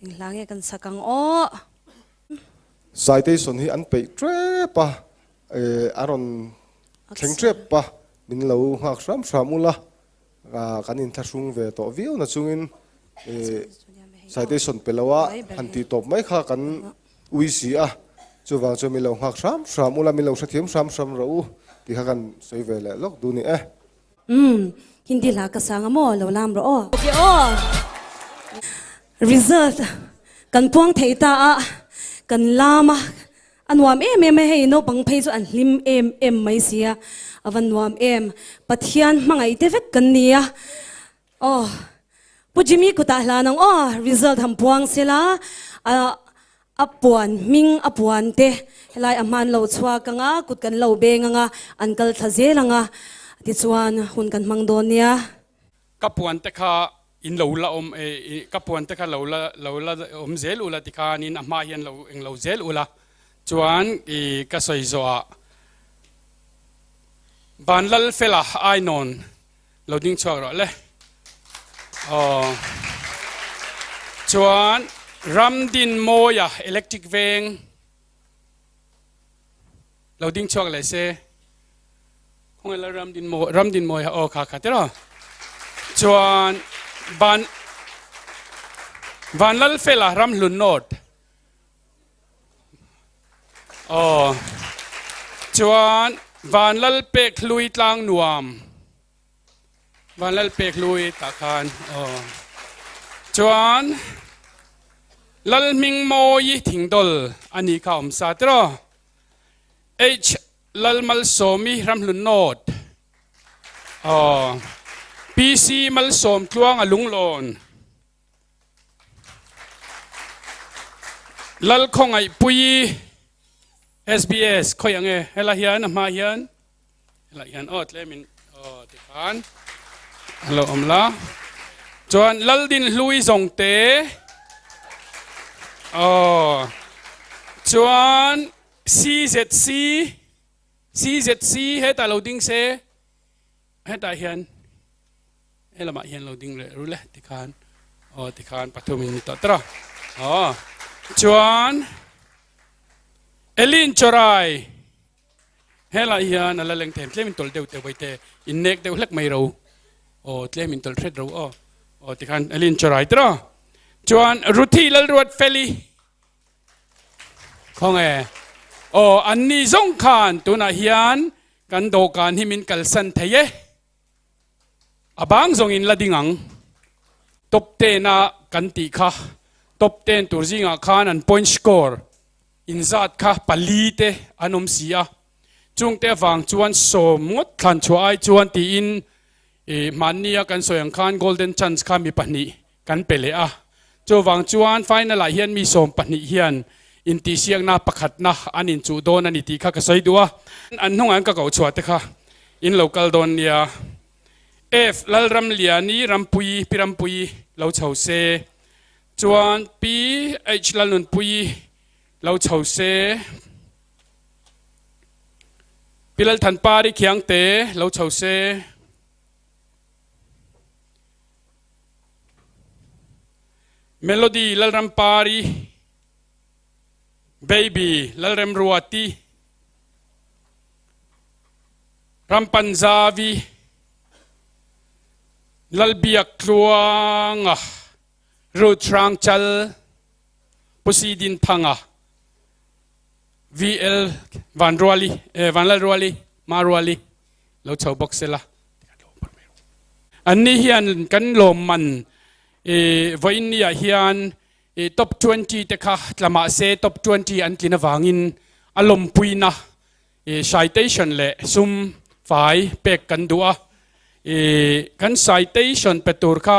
Eng hla nge kan sak ang aw. Citation hi an peih tep a, a rawn thleng tep a, min lo nghak hram hram ula, kan inthlahrung ve tawh viau na chungin citation pe lo a han tih tawp mai kha kan ui si a, chuvang chuan min lo nghak hram hram ula, min lo hrethiam hram hram rawh u tih kha kan sawi ve leh lawk duh ni e. Umm Hindi hla ka sang a maw lo lam rawh aw. Ok aw. Result kan puang thei ta a, kan lam a, a nuam em em a hei naupang phei chu an hlim em em mai sia, a va nuam em. Pathian hmangaih te vek kan ni a, aw Pu Jimmy kutah hlan ang aw result han puang sela a a puan hming a puan te helai a hman lo chhuak anga kut kan lo beng anga an kal thla zel anga tichuan hun kan hmang dawn nia. Ka puan te kha in lo la awm e ka puan te kha lo la lo la awm zel ula tikhanin a hma hian lo eng lo zel ula chuan i ka sawi zawhah Vanlal Fela Ainawn Lo ding chhuak rawh le. Aw. Chuan Ramdin Mawia electric veng lo ding chhuak leh se. Khawnge la Ramdin Mawi Ramdin Mawia aw kha kha tiraw. Chuan Van Vanlalfela Ramhlun North. Aw chuan Vanlalpek hlui tlang nuam Vanlalpek hlui tah khan aw chuan Lalhmingmawi thingdawl a nih kha awm sa tiraw H Lalmalsawmi Ramhlun North aw PC Malsawm Tluanga Lunglawn Lalkhawngaihpuii SBS khawi ang e helai hian a hma hian helai hian aw tlemin aw tikhan a lo awm la chuan Laldinhlui zawngte aw chuan CZC CZC hetah lo ding se hetah hian He lamah hian lo ding leh ru le tikhan aw tikhan pathum in ni tawh tawh aw chuan Elin Chorai helai hian a la leng them tlem in tawlh deuh teh vaite in nek deuh hlek mai ro aw tlem in tawlh hret ro aw aw tikhan Elin Chorai tawh chuan Ruthi Lalruat Feli Khawnge aw anni zawng khan tunah hian kan dawhkan hi min kalsan thei e. A bang zawng in la ding ang. Top ten a kan tih kha top ten tur zingah khan an point score inzat kha pali te an awm si a. Chungte avang chuan sawm ngawt thlan chhuah ai chuan tiin ih hmannia kan sawi ang khan golden chance kha mi pahnih kan pe leh a. Chuvang chuan final ah hian mi sawm pahnih hian intihsiakna pakhatna an inchuh dawn a ni tih kha ka sawi duh a. An hnungah an ka koh chhuah te kha in lo kal dawn nia. F Lalramliani Rampuii Pi Rampuii lo chho se. Chuan Pi H Lalnunpuii lo chho se. Pi Lalthanpari Khiangte lo chho se. Melody Lalrampari, Baby Lalremruati, Rampanzavi, Lalbiaktluanga, Ruth Hrangchal, Pu Si Dinthanga, VL Vanruali, eh, Vanlalruali, Maruali, lo chho bawk sela. Anni hian kan lawmman vawiin niah hian top 20 te kha tla mah se top 20 an tlin avangin a lawmpuina citation leh sum fai pek kan duh a. Kan citation pe tur kha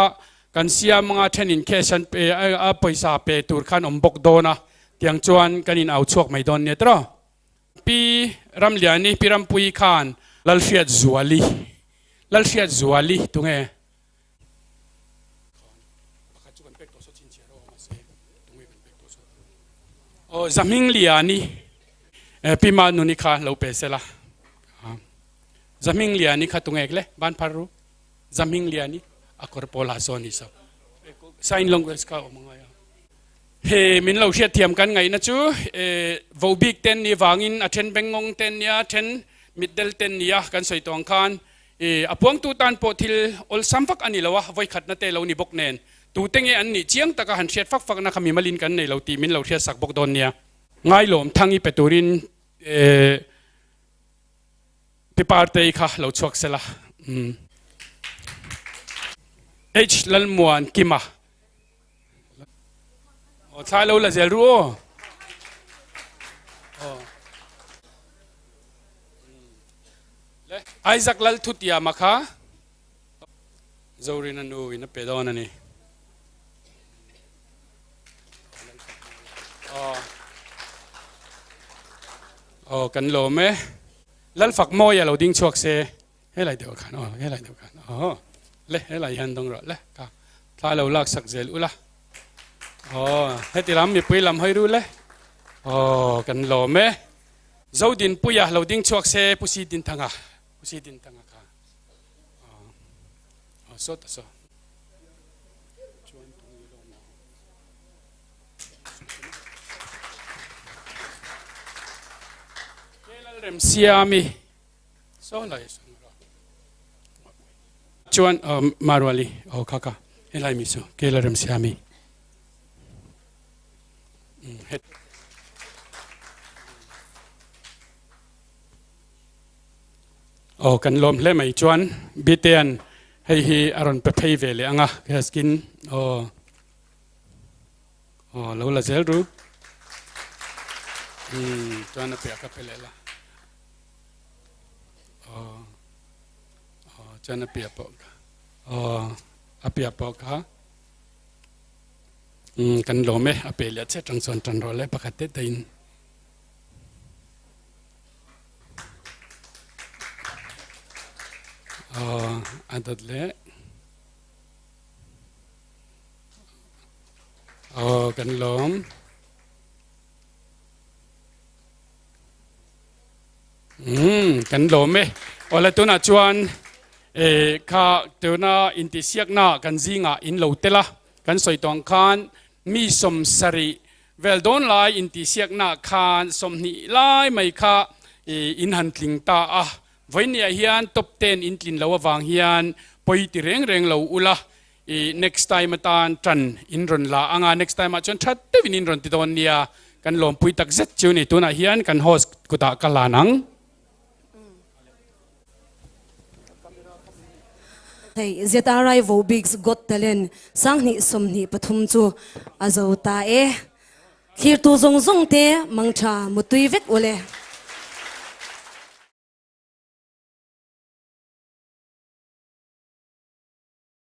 kan siam anga thenin cash an pe a pawisa pe tur khan awm bawk dawn a, tiang chuan kan in au chhuak mai dawn nia tiraw. Pi Ramliani, Pi Rampuii khan Lalhriatzuali, Lalhriatzuali tunge? Aw Zahmingliani, Pi Manuni kha lo pe sela. Zahmingliani kha tunge le? Ban phar ru. Zahmingliani, a kawr pawl ha sawn hi so. Sign language kha awm angai a. He min lo hriatthiam kan ngaihna chu vo bik ten ni vangin a then bengngawng ten nia then mitdel ten nia kan sawi tawh ang khan a puangtu tan pawh thil awlsam vak a ni lo a, vawikhatna te lo ni bawk nen tute nge an nih chiang taka han hriat fak fakna kha mimalin kan nei lo tih min lo hriatsak bawk dawn nia. Ngailawm thangi pe turin Pi Partei kha lo chhuak sela. H Lalmuan Kima. Aw thlai lo la zel ru aw. Aw. Le Isaac Lal Thutiama kha Zorina nu in a pe dawn a ni. Aw. Aw kan lawm e. Lalfak mawi a lo ding chhuak se. Helai deuh khan aw helai deuh khan aw le helai hian dawng rawh le ka thla lo lak sak zel ula aw heti lam mipui lam hawi ru le aw kan lawm e Zodinpuia lo ding chhuak se Pu Si Dinthanga Pu Si Dinthanga kha aw aw saw ta saw chuan Lalremsiami Saw lai sawn rawh. Chuan Maruali aw kha kha helai mi chu Kela Remsiami. Aw kan lawm hle mai chuan Bitean hei hi a rawn pe phei ve leh anga skin aw aw lo la zel ru chuan a piah ka pe leh la. Aw aw chuan a piah pawh kha aw a piah pawh kha umm kan lawm e a pe leh chiah tang chuan tan rawh le pakhat te te in aw a dawt leh aw kan lawm. Umm kan lawm e. Awle tunah chuan eh kha tuna intihsiakna kan zingah in lo tel a, kan sawi tawh ang khan mi sawmsarih vel dawn lai intihsiakna khan 20 lai mai kha eh in han tling ta a. Vawinia hian top ten in tlin lo avang hian pawi ti reng reng lo ula I next time atan tan in rawn la anga next time ah chuan that deuhin in rawn ti dawn nia kan lawmpui tak zet chu ni tunah hian kan host kutah ka lan ang. Hei ZRI Vobigs Got Talent 2023 chu a zo ta e. Thlirtu zawng zawng te mangtha mutui vek ule.